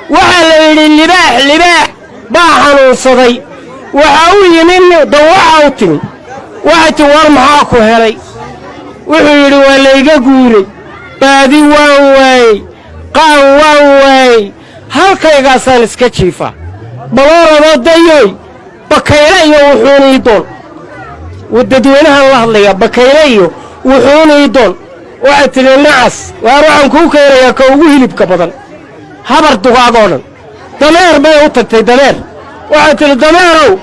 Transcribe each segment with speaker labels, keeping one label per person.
Speaker 1: Waxaa la yidhi libaax libaax baa xanuunsaday. Waxa u yimi dawaca u timi, waxay ti, "War maxaa ku helay?" Wuxuu yidhi, "Waa layga guuray, baadi waan waayey, qaan waan waayey, halkaygaasaan iska jiifaa. Balooradoo dayoy bakayle iyo wuxuuna ii doon." Dadweynahan la hadlayaa, "Bakayle iyo wuxuuna ii doon." Waxay tidhi, "Nacas, waar waxaan kuu keenayaa ka ugu hilibka badan habar dugaagoo dhan." Dameer bay u tagtay. Dameer waxay tidhi, "Dameerow,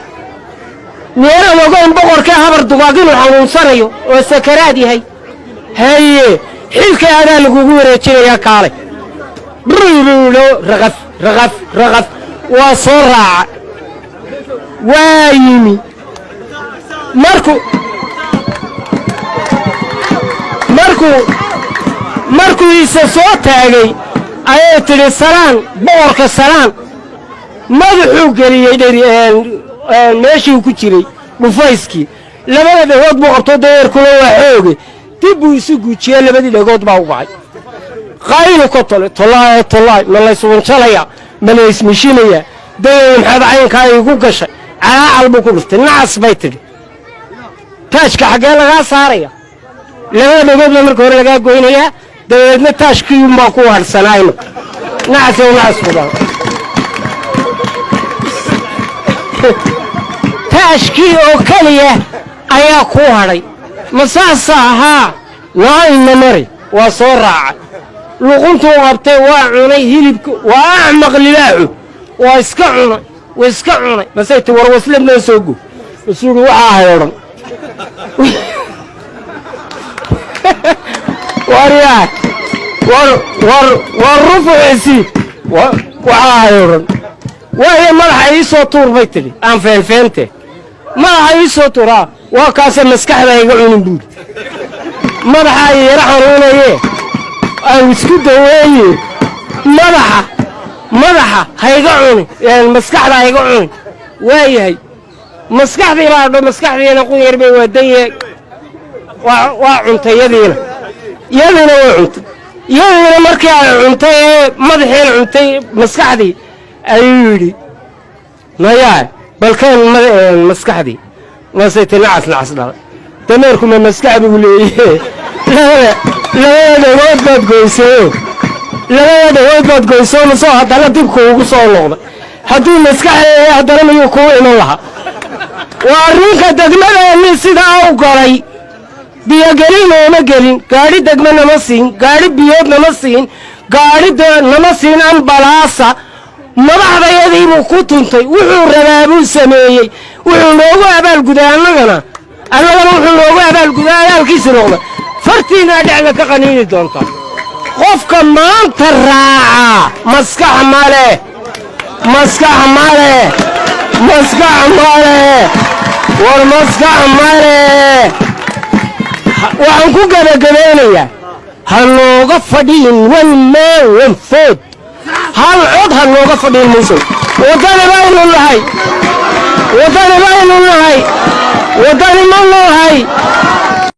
Speaker 1: miyaanan ogayn boqorkee habar dugaag inuu xanuunsanayo oo sakaraad yahay? Haye, xilka adaa lagugu wareejinayaa, kaalay." Bruybuulo, raqaf raqaf raqaf, waa soo raaca, waa yimi. Markuu isa soo taagay ayay tidhi, "Salaan boqorka, salaan." Madaxuu geliyey dheri meeshii ku jiray dhufayskii. Labada dhagood buu qabto, dayeerkuna waa xooge, dib buu isu guujiyey, labadii dhagood baa u kacay. Qaylu ka tole, "Tollaay, tollaay, ma layswanjalaya, ma laysmishinaya? Dayow, maxaad caynkaa iigu gashay?" Calaacal buu ku dhuftay. "Nacas," bay tidhi, "taajka xaggee lagaa saaraya? Labada dhagood baa marka hore lagaa goynayaa, dabeedna taajkii unbaa ku hadhsanaayno. Nacasow, nacas badan, taashkii oo keliya ayaa kuu hadhay, ma saasa ahaa? Naa ina mari." Waa soo raacay, luquntuu qabtay, waa cunay hilibka. Waa acmaq libaaxu, waa iska cunay, waa iska cunay. Masay ti, "War waslad noo soo go." Masuu yidhi, "Waxaa ahay odhan waryaa, war war war rufuciisi, waxaa ahay odhan waayo, madaxa ii soo tuur," bay tidhi. "Aan feenfeente, madaxa ii soo tuuraa." "Waa kaase, maskaxda iga cunin," buuri. "Madaxa i yaro xanuunaye, aan isku daweeye. Madaxa, madaxa hayga cunin, maskaxda hayga cunin." Waayahay, maskaxdii baa dho, maskaxdiina qunyar bay waadanye, waa cuntay yadiina, yadiina way cuntay. Yadiina markii ay cuntay ee madaxiina cuntay maskaxdii, ayuu yidhi, "Nayaa, balkeen maskaxdii." Masay ti, "Nacas, nacas dhalay, dameerku ma maskax buu leeyahe? Labada dhagood baad goysayo, labada dhagood baad goysoo, masoo haddana dibku ugu soo noqday. Hadduu maskax leeyahay, haddana miyuu kuu iman lahaa?" Waa arrinka degmadeenni sidaa u galay. Biyogelin nooma gelin, gaadhi degme nama siin, gaadhi biyood nama siin, gaadhi nama siin ambalaasa. Madaxdayadiibuu ku tuntay, wuxuu rabaa buu sameeyey. Wuxuu noogu abaalguday annagana, annagana wuxuu noogu abaalguday abaalkiisi noqday. Fartiinaa dhexda ka qaniini doonta. Qofka maanta raacaa maskax male, maskax male, maskax male, war maskax male. Waxaan ku gebagabaynayaa, ha nooga fadhiin one man one vote, hal cod ha nooga fadhiin. Muuse, waddani baynu nahay, waddani baynu nahay, waddani ma nahay.